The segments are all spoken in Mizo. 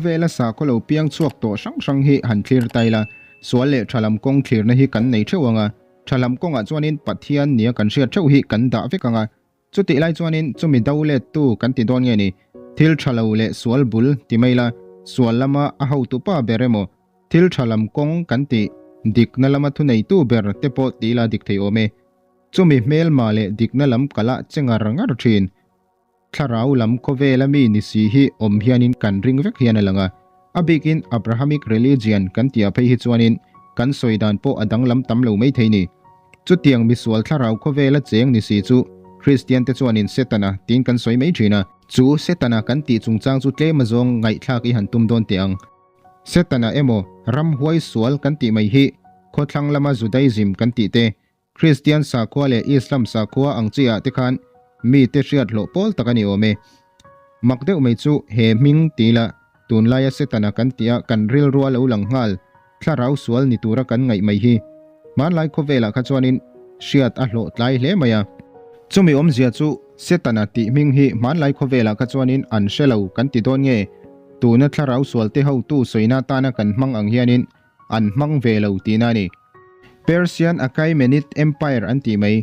Khawvela sakhaw lo piang chhuak tawh hrang hrang hi han thlir ta ila, sual leh tha lam kawng thlirna hi kan nei theuh ang a, tha lam kawngah chuanin Pathian nia kan hriat theuh hi kan dah vek ang a. Chutih lai chuanin chumi do lettu kan ti dawn nge ni? Thil tha lo leh sual bul ti mai ila, sual lama a hotu pa ber emaw, thil tha lam kawng kan tih dikna lama thuneitu ber te pawh ti ila dik thei awm e. Chumi hmelma leh dikna lam kalah che ngar ngar thin. Thlarau lam khawvela mi ni si hi awm hianin kan ring vek hian a lang a. A bikin Abrahamic religion kan tih ah phei hi chuanin kan sawi dan pawh a danglam tam lo maithei ni. Chutiang misual thlarau khawvela cheng ni si chu Kristian te chuanin Setana tiin kan sawi mai thin a. Chu Setana kan tih chungchang chu tlem azawng ngaihthlak i han tum dawn teh ang. Setana emaw ramhuai sual kan tih mai hi khawthlang lama Judaism kan tih te Kristian sakhua leh Islam sakhua ang chi ah te khan mite hriat hlawh pawl tak a ni awm e. Mak deuh mai chu he hming ti la tunlaia Setana kan tih a kan rilrua lo lang nghal thlarau sual ni tura kan ngaih mai hi hmanlai khawvelah kha chuanin hriat a hlawh tlai hle mai a. Chumi awmzia chu Setana tih hming hi hmanlai khawvelah kha chuanin an hre lo kan ti dawn nge tuna thlarau sual te hotu sawina tana kan hmang ang hianin an hmang ve lo tihna a ni. Persian Achaemenid Empire an tih mai,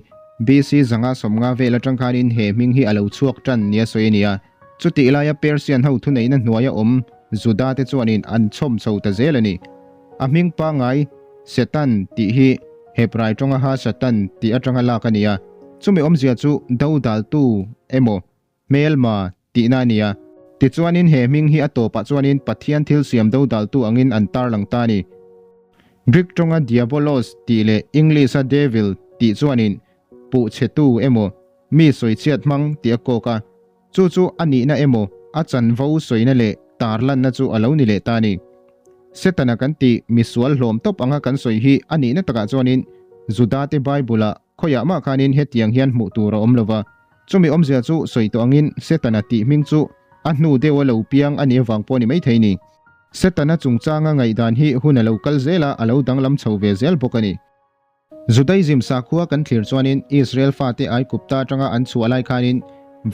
BC 550 vel atang khanin he hming hi a lo chhuak tan nia sawi a ni a. Chutih laia Persian ho thuneihna hnuaia awm Juda te chuanin an chhawm chho ta zel a ni. A hming pangngai Satan tih hi Hebrai tawnga ha Satan tih atanga lak a ni a, chumi awmzia chu dodaltu emaw Hmelma tihna a ni a. Tichuanin he hming hi a tawpah chuanin Pathian thil siam dodaltu angin an tarlang ta a ni. Greek tawnga diabolos tih leh English-a devil tih chuanin puhchhetu emaw, mi sawichhiat hmang tih a kawk a. Chu chu a nihna emaw, a chanvo sawina leh tarlanna chu a lo ni leh ta a ni. Setana kan tih misual hlawm tawp anga kan sawi hi a nihna takah chuanin Judate Bible-ah Khawiah mah khanin hetiang hian hmuh tur a awm lo va, chumi awmzia chu sawi tawh angin Setana tih hming chu a hnu deuha lo piang a nih avang pawh a ni maithei ni. Setana chungchanga ngaihdan hi hun a lo kal zel a, a lo danglam chho ve zel bawk a ni. Judaism sakhua kan thlir chuanin Israel fate Aigupta atanga an chhuah lai khanin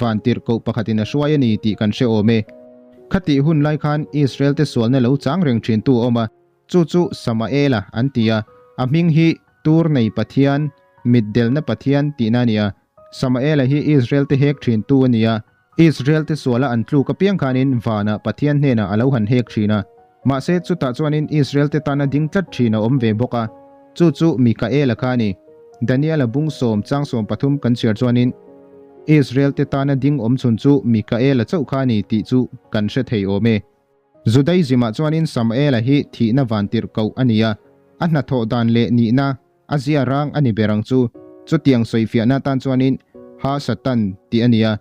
vantirhkoh pakhatin a hruai a ni tih kan hre awm e. Khatih hun lai khan Israel te sualna lo chang reng thintu a awm a, Chu chu Samaela an ti a, a hming hi Tur nei Pathian, mitdelna Pathian tihna a ni a. Samaela hi Israel-te hek thintu a ni a, Israel-te suala an tluk apiang khanin vanah Pathian hnenah a lo han hek thin a. Mahse chutah chuanin Israel-te tana ding tlat thin a awm ve bawk a, chu chu Mikaela kha a ni. Daniela bung sawm chang 13 kan chhiar chuanin Israel-te tana ding awm chhun chu Mikaela chauh kha a ni tih chu kan hre thei awm e. Judaism-ah chuanin Samuela hi thihna vantirh koh a ni a, a hnathawh dan leh nihna a zia rang a ni ber ang chu. Chutiang sawifiahna atan chuanin Ha Satan tih a ni a,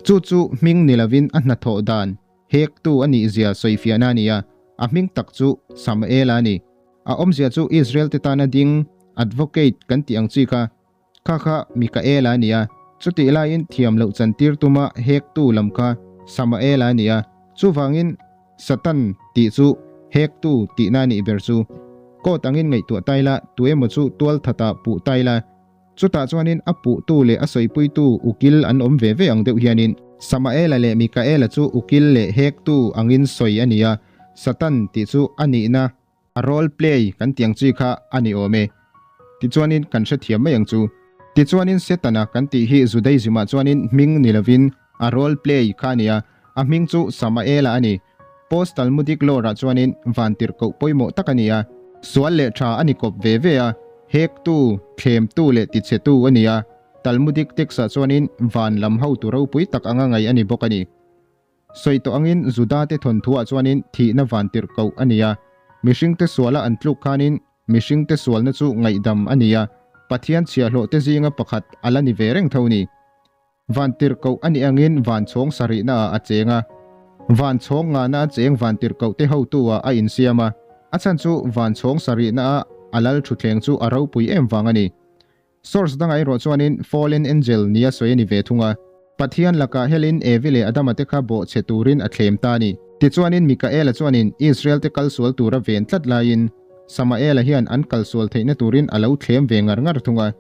chu chu hming ni lovin a hnathawh dan hektu a nihzia sawifiahna a ni a, a hming tak chu Samuela a ni. A awmzia chu Israel-te tana ding, advocate, kan tih ang chi kha. Kha kha Mikaela a ni a, chutih laiin thiam loh chantir tuma hektu lam kha Samaela a ni a, chuvangin Satan tih chu hektu tihna a nih ber chu. Court angin ngaihtuah ta ila, tuemaw chu tualthatah puh ta ila, chutah chuanin a puhtu leh a sawipuitu ukil an awm ve ve ang deuh hianin. Samaela leh Mikaela chu ukil leh hektu angin sawi a ni a, Satan tih chu a nihna A role play kan tih ang chi kha a ni awm e. Tichuanin kan hrethiam mai ang chu. Tichuanin Setana kan tih hi Judaism-ah chuanin hming ni lovin a role play kha a ni a, a hming chu Samaela a ni. Post Talmudic lore-ah chuanin vantirhkoh pawimawh tak a ni a. Sual leh tha a ni kawp ve ve a, hektu, thlemtu leh tichhetu a ni a. Talmudic text-ah chuanin van lam hotu ropui tak anga ngaih a ni bawk a ni. Sawi tawh angin Juda te thawnthuah chuanin thihna vantirh koh a ni a. Mihringte suala an tluk khanin mihringte sualna chu ngaihdam a ni a, Pathian chhiahhlawhte zinga pakhat a la ni ve reng tho ni. Vantirh koh a nih angin vanchhawng sarihnaah a cheng a. Vanchhawng ngana a cheng vantirhkohte hotu-ah a insiam a, a chhan chu vanchhawng sarihnaah a lal thutthleng chu a ropui em vang a ni. Source dangah erawh chuanin Fallen Angel nia sawi a ni ve thung a. Pathian lakah helin Evi leh Adama te kha bawhchhe turin a thlem ta a ni. Tichuanin Mikaela chuanin Israel te kalsual tura ven tlat laiin Samaela hian an kalsual theihna turin a lo thlem ve ngar ngar thung a.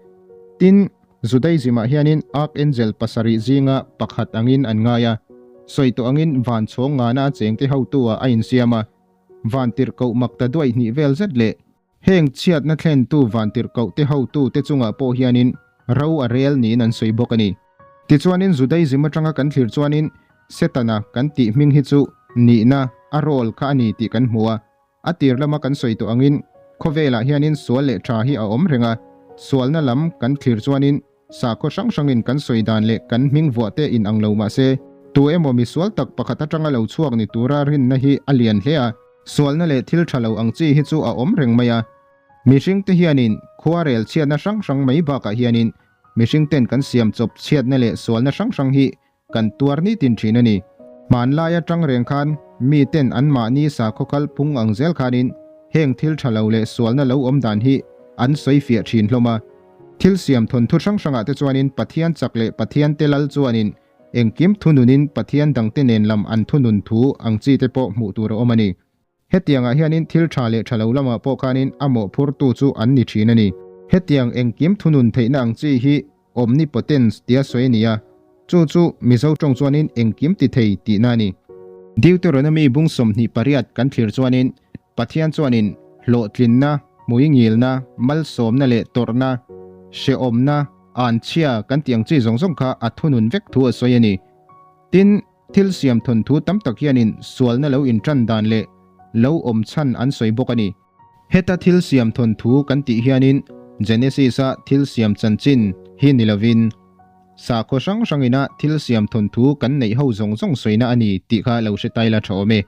Tin, Judaism-ah hianin Archangel pasarih zinga pakhat angin an ngai a. Sawi tawh angin van chhawng ngana a chengte hotu-ah a insiam a, vantirhkoh mak ta duaih hnih vel zet leh heng chhiatna thlentu vantirhkohte hotute chungah pawh hianin ro a rel niin an sawi bawk a ni. Tichuanin Judaism atanga kan thlir chuanin Setana kan tih hming hi chu nihna a role kha a ni tih kan hmu a, A tir lama kan sawi tawh angin khawvelah hianin sual leh tha hi a awm reng a, sualna lam kan thlir chuanin sakhaw hrang hrangin kan sawi dan leh kan hming vuah te inang lo mah se, tu emaw mi sual tak pakhat atanga lo chhuak ni tura rinna hi a lian hle a, sualna leh thil tha lo ang chi hi chu a awm reng mai a. Mihringte hianin khuarel chhiatna hrang hrang mai bakah hianin mihringten kan siam chawp chhiatna leh sualna hrang hrang hi Kan tuar nitin thin a ni. Hmanlai atang reng khan miten anmahni sakhaw kalphung ang zel khanin heng thil tha lo leh sualna lo awm dan hi an sawi fiah thin hlawm a. Thil siam thawnthu hrang hrangah te chuanin Pathian chak leh Pathian te lal chuanin engkim thununin Pathian dangte nen lam an thunun thu ang chi te pawh hmuh tur a awm a ni. Hetiangah hianin thil tha leh tha lo lamah pawh khanin a mawhphurtu chu an ni thin a ni. Hetiang engkim thunun theihna ang chi hi omnipotence tia sawi a ni a, chu chu Mizo tawng chuanin engkim ti thei tihna a ni. Deuteronomy bung 28 kan thlir chuanin Pathian chuanin hlawhtlinna, hmuingilna, malsawmna leh tawrhna, hrehawmna, anchhia kan tih ang chi zawng zawng kha a thunun vek thu a sawi a ni. Tin, Thil siam thawnthu tam tak hianin sualna lo inṭan dan leh lo awm chhan an sawi bawk a ni. Heta thil siam thawnthu kan tih hianin Genesis-a thil siam chanchin hi ni lovin, sakhaw hrang hrangina thil siam thawnthu kan neih ho zawng zawng sawina a ni tih kha lo hre tai la tha awm e.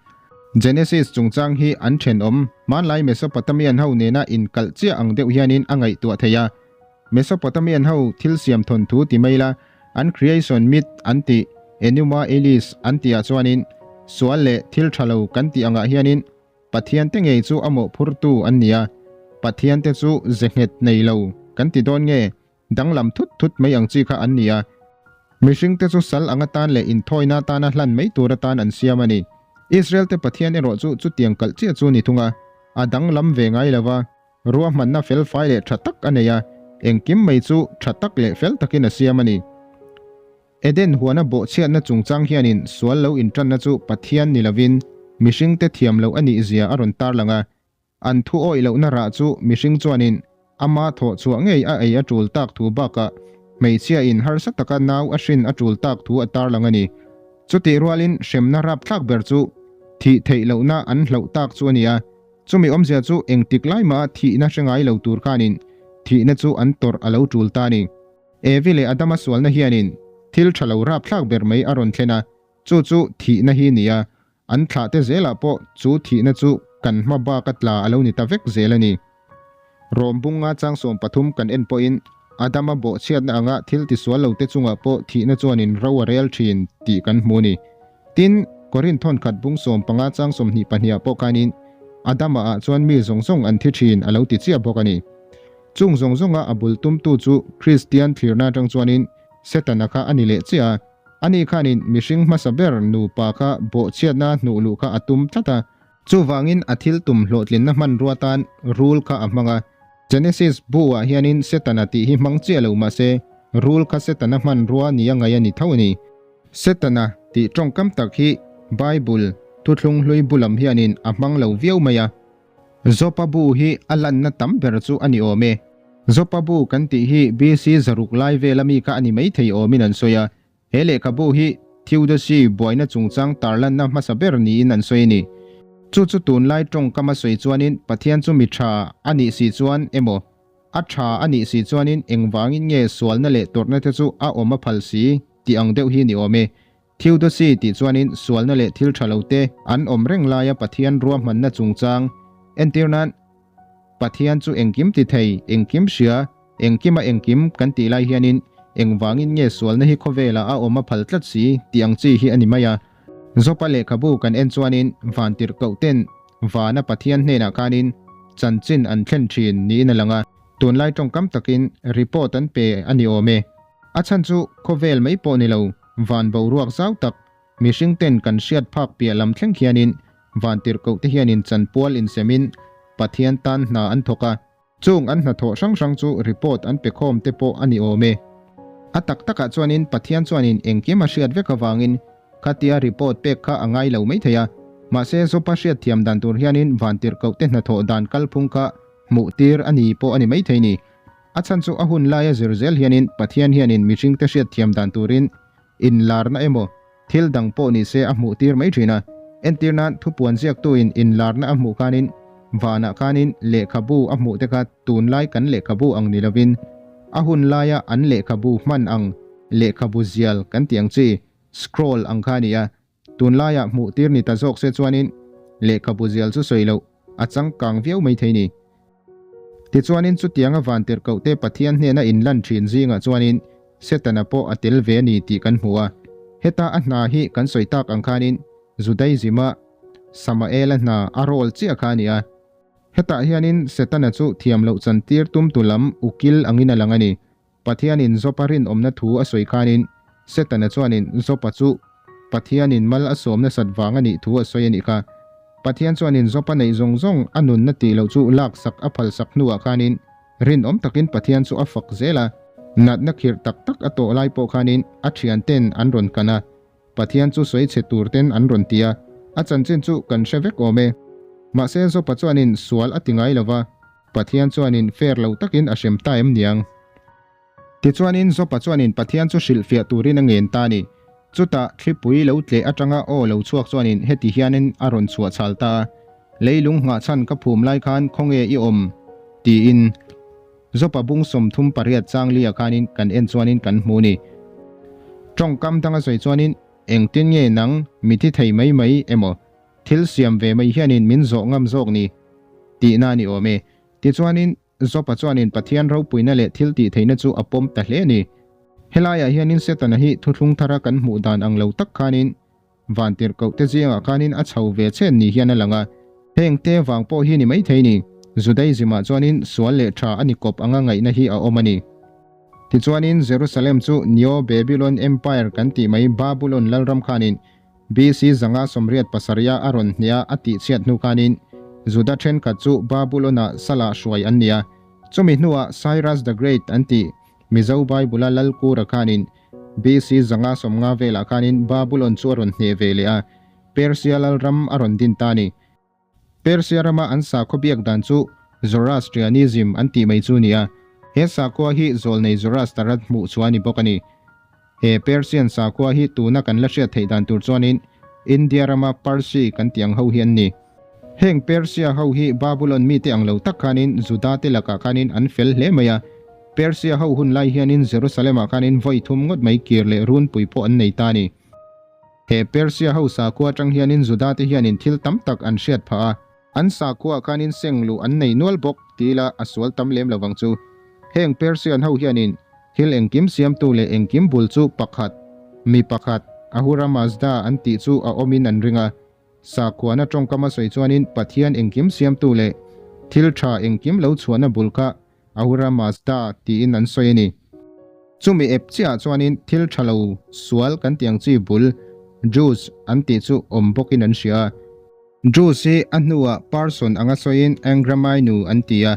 Genesis chungchang hi an ṭhenawm hmanlai Mesopotamian ho nena inkalh chiah ang deuh hianin a ngaihtuah thei a. Mesopotamian ho thil siam thawnthu ti mai la, an creation myth an tih, Enuma Elish an tihah chuanin sual leh thil tha lo kan tih angah hianin Pathian te ngei chu a mawhphurtu an ni a, Pathian te chu ze nghet nei lo kan ti dawn nge danglam thut thut mai ang chi kha an ni a. Mihring te chu sal anga tan leh inthawina tana hlan mai tur atan an siam a ni. Israel te Pathian erawh chu chutiang kalh chiah chu ni thung a, a danglam ve ngai lo va. Ruahmanna fel fai leh tha tak a nei a, engkim mai chu tha tak leh fel takin a siam a ni. Eden huana bawhchhiatna chungchang hianin sual lo intanna chu Pathian ni lovin mihringte thiam loh a nih zia a rawn tarlang a. An thu awih lohna rah chu mihring chuanin ama thawh chhuah ngei a ei a tul tak thu bakah hmeichhiain harsa taka nau a hrin a tul tak thu a tarlang a ni. Chutih rualin hremna rapthlak ber chu thih theih lohna an hloh tak chu a ni a. Chumi awmzia chu engtik lai mah thihna hre ngai lo tur khanin thihna chu an tawrh a lo tul ta a ni. Evi leh Adama sualna hianin thil tha lo rapthlak ber mai a rawn thlen a, chu chu thihna hi ni a, an thlahte zelah pawh chu thihna chu kan hma baka tla a lo ni ta vek zel a ni. Rom bunga chang 13 kan en pawhin Adama bawhchhiatna anga thil tisual lote chungah pawh thihna chuanin ro a rel thin tih kan hmu a ni. Tin, Korinth thawnkhat bung 15 chang 22 ah pawh khanin Adama ah chuan mi zawng zawng an thi thin a lo ti chiah bawk a ni. Chung zawng zawnga a bul tumtu chu Kristian thlirna atang chuanin Setana kha a ni leh chiah a. Ani khanin mihring hmasa ber nupa kha bawhchhiatna hnuh luh kha a tum tlat a. Chuvangin a thil tum hlawhtlinna hmanrua tan rul kha a hmang a. Genesis bu ah hianin Setana tih hi hmang chiah lo mahse rul kha Setana hmanrua nia ngaih a ni tho a ni. Setana tih tawngkam tak hi Bible thuthlung hlui bu lam hianin a hmang lo viau mai a. Jopa bu hi a lanna tam ber chu a ni awm e. Jopa bu kan tih hi BC 600 lai vela mi kha a ni maithei awmin an sawi a. He lehkhabu hi Theodosy buaina chungchang tarlanna hmasa ber niin an sawi a ni. Chu chu tunlai tawngkam a sawi chuanin Pathian chu mi tha a nih si chuan emaw A tha a nih si chuanin engvangin nge sualna leh tawrhna te chu a awm a phal si tih ang deuh hi ni awm e. Theodosy tih chuanin sualna leh thil tha lo te an awm reng laia Pathian ruahmanna chungchang entir nan Pathian chu engkim ti thei, engkim hria, engkima engkim kan tih lai hianin engvangin nge sualna hi khawvelah a awm a phal tlat si tih ang chi hi a ni mai a. Jopa lehkhabu kan en chuanin vantirhkoh ten Vana Pathian hnenah khanin chanchin an thlen thin niin a lang a, tunlai tawngkam takin report an pe a ni awm e. A chhan chu khawvel mai pawh ni lo, van boruak zau tak, mihring ten kan hriat phak piah lam thleng hianin vantirhkoh te hianin chanpual insemin Pathian tan hna an thawk a, Chung an hnathawh hrang hrang chu report an pe khawm te pawh a ni awm e. A tak takah chuanin Pathian chuanin engkim a hriat vek avangin Khatia report pek kha a ngai lo maithei a. Mahse Jopa hriatthiam dan tur hianin vantirhkohte hnathawh dan kalphung kha hmuh tir a ni pawh a ni maithei ni. A chhan chu a hun laia zir zel hianin Pathian hianin mihringte hriatthiam dan turin inlarna emaw thil dang pawh ni se a hmuh tir mai thin a. Entir nan thupuan ziaktuin inlarna a hmuh khanin vanah khanin lehkhabu a hmuh te kha tunlai kan lehkhabu ang ni lovin a hun laia an lehkhabu hman ang lehkhabu zial kan tih ang chi scroll ang kha a ni a. Tunlaiah hmuh tir ni ta zawk se chuanin lehkhabu zial chu sawi loh a changkang viau mai thei ni. Tichuanin chutianga vantirhkohte Pathian hnena inlan thin zingah chuanin Setana pawh a tel ve a ni tih kan hmu a. Heta a hna hi kan sawi tak ang khanin Judaism-a Samael-a hna a role chiah kha a ni a. Hetah hianin Setana chu thiam loh chantir tumtu lam ukil angin a lang a ni. Pathianin Jopa rinawmna thu a sawi khanin Setana chuanin Jopa chu Pathianin mal a sawm nasat vang a nih thu a sawi a nih kha. Pathian chuanin Jopa neih zawng zawng a nunna tih loh chu laksak a phalsak hnuah khanin rinawm takin Pathian chu a fak zel a. Natna khirh tak tak a tawh lai pawh khanin a thianten an rawn kan a, Pathian chu sawi chhe tur ten an rawn ti a, a chanchin chu kan hre vek awm e. Mahse Jopa chuanin sual a ti ngai lo va. Pathian chuanin fair lo takin a hrem ta em niang? Tichuanin Jopa chuanin Pathian chu hrilhfiah turin a ngen ta a ni. Chutah thlipui lo tleh atanga aw lo chhuak chuanin heti hianin a rawn chhuah chhal ta a, Leilung nghahchhan ka phum lai khan khawnge i awm? tiin Jopa bung 38 changlia khanin kan en chuanin kan hmu a ni. Tawngkam danga sawi chuanin engtin nge nang mi thi thei mai mai emaw Thil siam ve mai hianin min zawh ngam zawk ni tihna a ni awm e. Tichuanin, Jopa chuanin Pathian ropuina leh thil tih theihna chu a pawm ta hle a ni. Helaiah hianin Setana hi thuthlung thara kan hmuh dan ang lo tak khanin vantirhkohte zingah khanin a chho ve chen ni hian a lang a. Heng te vang pawh hi ni maithei ni. Judaism-ah chuanin sual leh tha a ni kawp anga ngaihna hi a awm a ni. Tichuanin Jerusalem chu Neo-Babylon Empire kan tih mai Babulon lalram khanin BC 587 a rawn hniah a tihchhiat hnu khanin Juda thenkhat chu Babulon-ah salah hruai an ni a. Chumi hnuah Cyrus the Great an tih Mizo Bible-a Lalkura khanin BC 550 velah khanin Babulon chu a rawn hneh ve leh a, Persia lalram a rawn din ta a ni. Persia rama an sakhaw biak dan chu Zoroastrianism an tih mai chu a ni a, he sakhua hi zawlnei Zoroaster-a hmuh chhuah a ni bawk a ni. He Persian sakhua hi tuna kan la hriat theih dan tur chuanin India rama Parsi kan tih ang ho hi an ni. Heng Persia ho hi Babulon mite ang lo tak khanin Juda te lakah khanin an fel hle mai a, Persia ho hun lai hianin Jerusalem-ah khanin vawi thum ngawt mai kir leh runpui pawh an nei ta a ni. He Persia ho sakhua atang hianin Juda te hianin thil tam tak an hriat phah a. An sakhua khanin seng luh an nei nual bawk ti ila a sual tam lem lovang chu. Heng Persian ho hianin thil engkim siamtu leh engkim bul chu pakhat, mi pakhat, Ahura Mazda an tih chu a awmin an ring a. Sakhuana tawngkam a sawi chuanin Pathian engkim siamtu leh thil tha engkim lo chhuahna bul kha Ahura Mazda tiin an sawi a ni. Chumi ep chiahah chuanin thil tha lo sual kan tih ang chi bul, Jews, an tih chu awm bawkin an hria a. Jews hi a hnuah person anga sawiin Angramainu an ti a,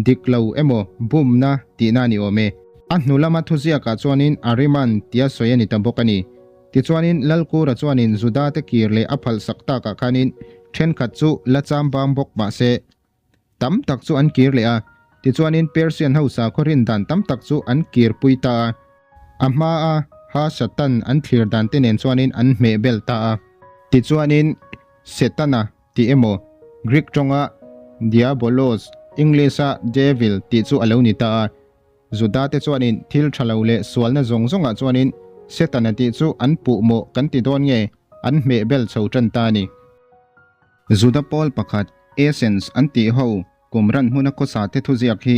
dik lo emaw bumna tihna a ni awm e. A hnu lama thuziakah chuanin Ahriman tia sawi a ni ta bawk a ni. Tichuanin Lalkura chuanin Juda te kir leh a phalsak takah khanin thenkhat chu la chambang bawk mah se, Tam tak chu an kir leh a, tichuanin Persian ho sakhaw rin dan tam tak chu an kirpui ta a. A hmaa Ha Satan an thlir dan te nen chuanin an hmeh bel ta a. Tichuanin Setana tih emaw Greek tawnga Diabolos, English-a Devil tih chu a lo ni ta a. Juda te chuanin thil tha lo leh sualna zawng zawngah chuanin Setana tih chu an puh mawh kan ti dawn nge an hmeh bel chho tan ta a ni. Juda pawl pakhat, Essens an tih ho Qumran hmuna khawsa te thuziak hi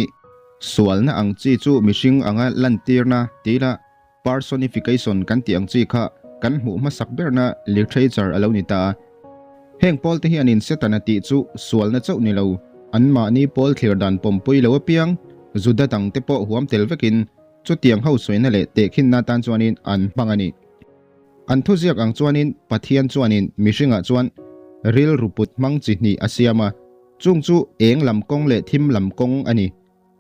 sualna ang chi chu mihring anga lantirna tila personification kan tih ang chi kha kan hmuh hmasak berna literature a lo ni ta a. Heng pawl te hianin Setana tih chu sualna chauh ni lo, anmahni pawl thlir dan pawmpui lo apiang Juda dang te pawh huam tel vekin chutiang ho sawina leh tehkhinna tan chuanin an hmang a ni. An thuziak ang chuanin Pathian chuanin mihringah chuan rilru put hmang chi hnih a siam a, chung chu eng lam kawng leh thim lam kawng a ni.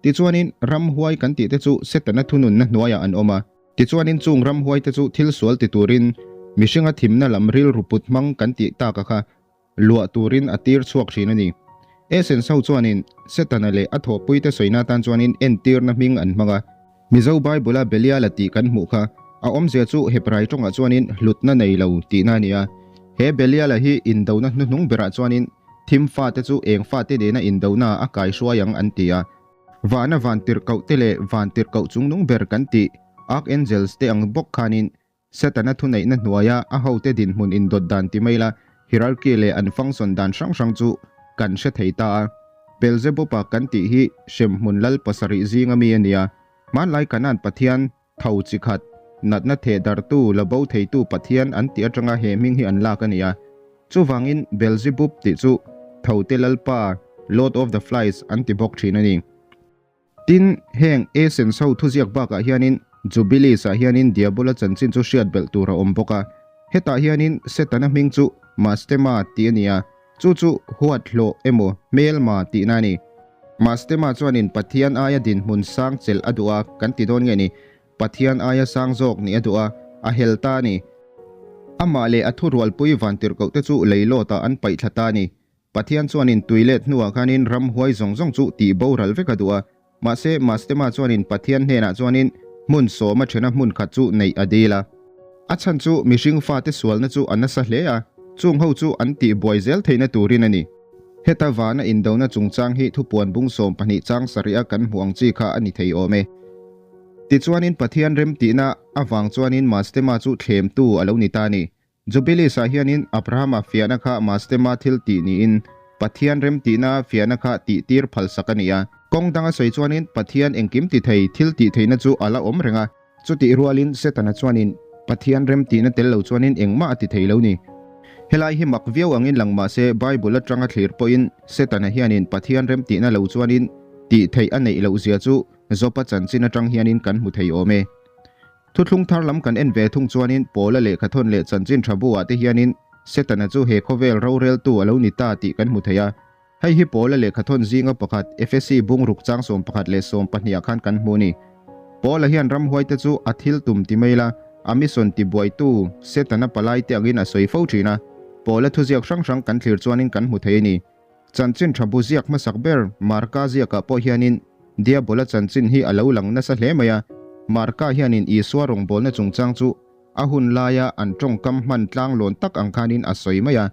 Tichuanin ramhuai kan tih te chu Setana thununna hnuaiah an awm a. Tichuanin chung ramhuai te chu thil sual ti turin Mihringa thimna lam rilru put hmang kan tih taka kha luah turin a tir chhuak thin a ni. Essence ho chuanin Setana leh a thawhpuite sawina atan chuanin entirna hming an hmang a. Mizo Bible-a Beliala tih kan hmuh kha a awmzia chu Hebrai tawngah chuanin hlutna nei lo tihna a ni a. He Beliala hi indona hnuhnung berah chuanin thim fate chu eng fate nena indona a kaihruai ang an ti a. Vana vantirhkohte leh vantirhkoh chungnung ber kan tih Archangels te ang bawk khanin Setana thuneihna hnuaia a hote dinhmun indawt dan ti mai la, hierarchy leh an function dan hrang hrang chu kan hre thei ta a. Beelzebub-a kan tih hi hremhmun lal pasarih zinga mi a ni a. Hmanlai Kanaan pathian tho chi khat, natna theh dartu, la bo theitu pathian an tih atanga he hming hi an lak a ni a. Chuvangin Beelzebub tih chu Thote Lalpa, Lord of the Flies, an ti bawk thin a ni. Tin, heng Essence ho thuziak bakah hianin Jubilees-ah hianin Diabola chanchin chu hriat belh tur a awm bawk a. Hetah hianin Setana hming chu Mastema tih a ni a, chu chu huat hlawh emaw hmelma tihna a ni. Mastema chuanin Pathian aia dinhmun sang chelh a duh a, kan ti dawn nge ni? Pathian aia sang zawk nih a duh a, a hel ta a ni. Amah leh a thurualpui vantirhkohte chu leilawtah an paihthla ta a ni. Pathian chuanin tui let hnuah khanin ramhuai zawng zawng chu tih boral vek a duh a. Mahse, Mastema chuanin Pathian hnenah chuanin hmun sawma thena hmun khat chu neih a dil a. A chhan chu mihring fate sualna chu a nasa hle a, chung ho chu an tih buai zel theihna turin a ni. Heta vana indona chungchang hi thupuan bung 12 chang sarih a kan hmuh ang chi kha a ni thei awm e. Tichuanin Pathian remtihna avang chuanin Mastema chu thlemtu a lo ni ta a ni. Jubilees-ah hianin Abrahama fiahna kha Mastema thil tih niin Pathian remtihna fiahna kha tihtir phalsak a ni a. Kawng danga sawi chuanin Pathian engkim ti thei thil tih theihna chu a la awm reng a. Chutih rualin Setana chuanin Pathian remtihna tel lo chuanin engmah a ti thei lo ni. Helai hi mak viau angin lang mah se Bible atanga thlir pawhin Setana hianin Pathian remtihna lo chuanin tih theih a neih loh zia chu Jopa chanchin atang hianin kan hmu thei awm e. Thuthlung thar lam kan en ve thung chuanin Paula lehkhathawn leh chanchin tha buah te hianin Setana chu he khawvel roreltu a lo ni ta tih kan hmu thei a. Hei hi Paula lehkhathawn zinga pakhat Efesi bungruk chang 11 leh 20 ah khan kan hmu a ni. Paula hian ramhuaite chu a thil tum ti mai la, a mission ti buaitu Setana palai te angin a sawi fo thin a. Paula thuziak hrang hrang kan thlir chuanin kan hmu thei a ni. Chanchin tha bu ziak hmasak ber Marka ziakah pawh hianin Diabola chanchin hi a lo lang nasa hle mai a. Marka hianin Isua rawngbawlna chungchang chu a hun laia an tawngkam hman tlanglawn tak ang khanin a sawi mai a.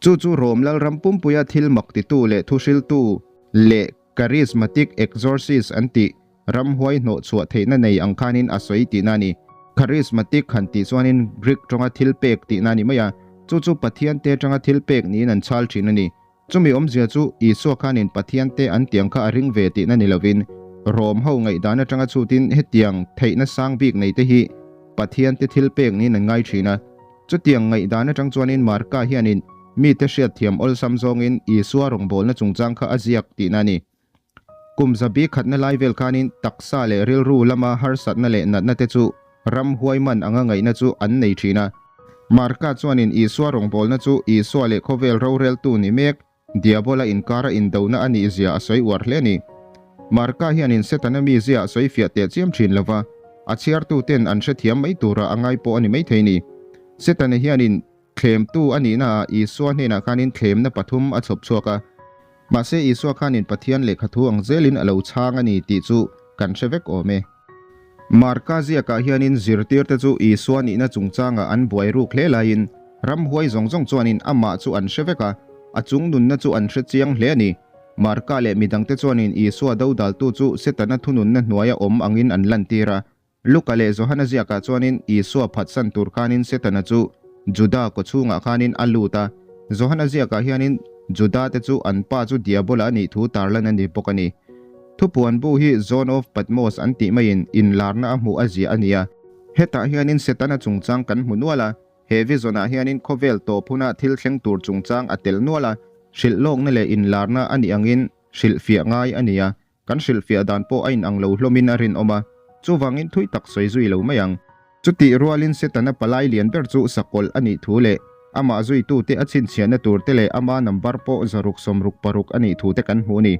Chu chu Rom Lalram pumpuia thil mak titu leh thuhriltu leh charismatic exorcist an tih Ramhuai hnawh chhuah theihna nei ang khanin a sawi tihna a ni. Charismatic han tih chuanin Greek tawnga thil pek tihna a ni mai a, chu chu Pathian te atanga thil pek niin an chhal thin a ni. Chumi awmzia chu Isua khanin Pathian te an tiang kha a ring ve tihna ni lovin, Rom ho ngaihdan atanga chhutin hetiang theihna sang bik nei te hi Pathian te thil pek niin an ngai thin a. Chutiang ngaihdan atang chuanin Marka hianin mite hriatthiam awlsam zawngin Isua rawngbawlna chungchang kha a ziak tihna a ni. Kum zabi khatna lai vel khanin taksa leh rilru lama harsatna leh natna te chu ramhuai man anga ngaihna chu an nei thin a. Marka chuanin Isua rawngbawlna chu Isua leh khawvel roreltu ni mek Diabola inkara indona a nih zia a sawi uar hle a ni. Marka hianin Setana mizia a sawi fiah teh chiam thin lova, a chhiartuten an hrethiam mai tura a ngai pawh a ni maithei ni. Setana hianin Thlemtu a nihnaah Isua hnenah khanin thlemna pathum a chhawp chhuak a. Mahse Isua khanin Pathian lehkha thu ang zelin a lo chhang a ni tih chu kan hre vek awm e. Marka ziakah hianin zirtirte chu Isua nihna chungchangah an buai ruk hle laiin ramhuai zawng zawng chuanin amah chu an hre vek a, a chung nunna chu an hre chiang hle a ni. Marka leh midangte chuanin Isua dodaltu chu Setana thununna hnuaia awm angin an lantir a, Luka leh Johana ziakah chuanin Isua phatsan tur khanin Setana chu Juda kawchhungah khanin a lut a. Johana ziakah hianin Juda te chu an pa chu Diabola a nih thu tarlan a ni bawk a ni. Thupuan bu hi John of Patmos an tih maiin inlarna a hmuh a ziah a ni a. Hetah hianin Setana chungchang kan hmu nual a, he vision-ah hianin khawvel tawp huna thil thleng tur chungchang a tel nual a, hrilhlawkna leh inlarna a nih angin hrilhfiah ngai a ni a. Kan hrilhfiah dan pawh a inang lo hlawmin a rinawm a, chuvangin thui tak sawi zui lo mai ang. Chutih rualin Setana palai lian ber chu sakawlh a nih thu leh amah zuitute a chhinchhiahna tur te leh ama number pawh 666 a nih thu te kan hmu a ni.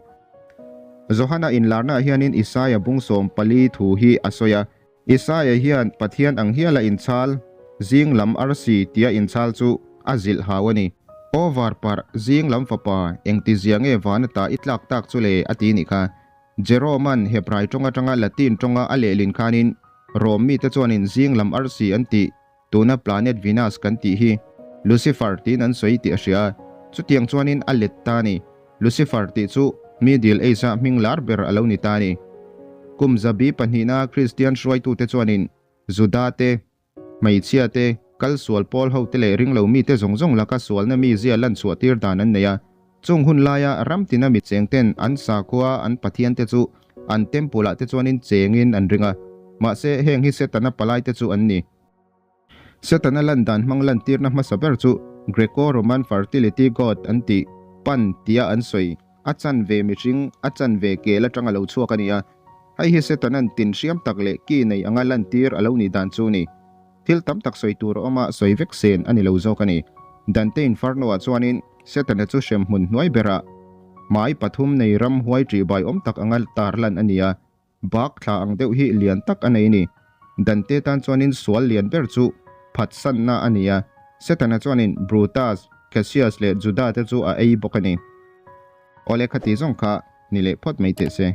Johana inlarnaah hianin Isaia bung 14 thu hi a sawi a. Isaia hian Pathian ang hiala inchhal. Zing lam arsi tia inchhal chu a zilh hau a ni. Aw varparh, zing lam fapa, engtizia nge van ata i tlak tak chu le? a ti nih kha. Jerome-a'n Hebrai tawng atanga Latin tawnga a lehlin khanin Rom mite chuanin zing lam arsi an tih, tuna planet Venus kan tih hi Lucifer tiin an sawi tih a hria a, chutiang chuanin a let ta a ni. Lucifer tih chu Middle Age-a hming lar ber a lo ni ta a ni. Kum zabi pahnihna Kristian hruaitute chuanin Juda te, hmeichhia te, kal sual pawl ho te leh ringlo mite zawng zawng laka sualna mizia lan chhuah tir dan an nei a. Chung hun laia ram tina mi cheng ten an sakhua an pathian te chu an temple ah te chuanin chengin an ring a. Mahse heng hi Setana palai te chu an ni. Setana lan dan hmang lantirna hmasa ber chu Greco-Roman fertility god an tih, Pan tia an sawi, a chanve mihring, a chanve kel atanga lo chhuak a ni a. Hei hi Setana'n tin hriam tak leh ki nei anga lantir a lo nih dan chu a ni. Thil tam tak sawi tur a awm a, sawi vek sen a ni lo zawk a ni. Dante Inferno-ah chuanin Setana chu hremhmun hnuai berah hmai pathum nei ramhuai ṭihbai awm tak anga tarlan a ni a. Bak thla ang deuh hi lian tak a nei ni. Dante tan chuanin sual lian ber chu phatsanna a ni a, Setana chuanin Brutus, Cassius leh Judah te chu a ei bawk a ni. Awle khati zawng kha ni leh phawt mai teh se.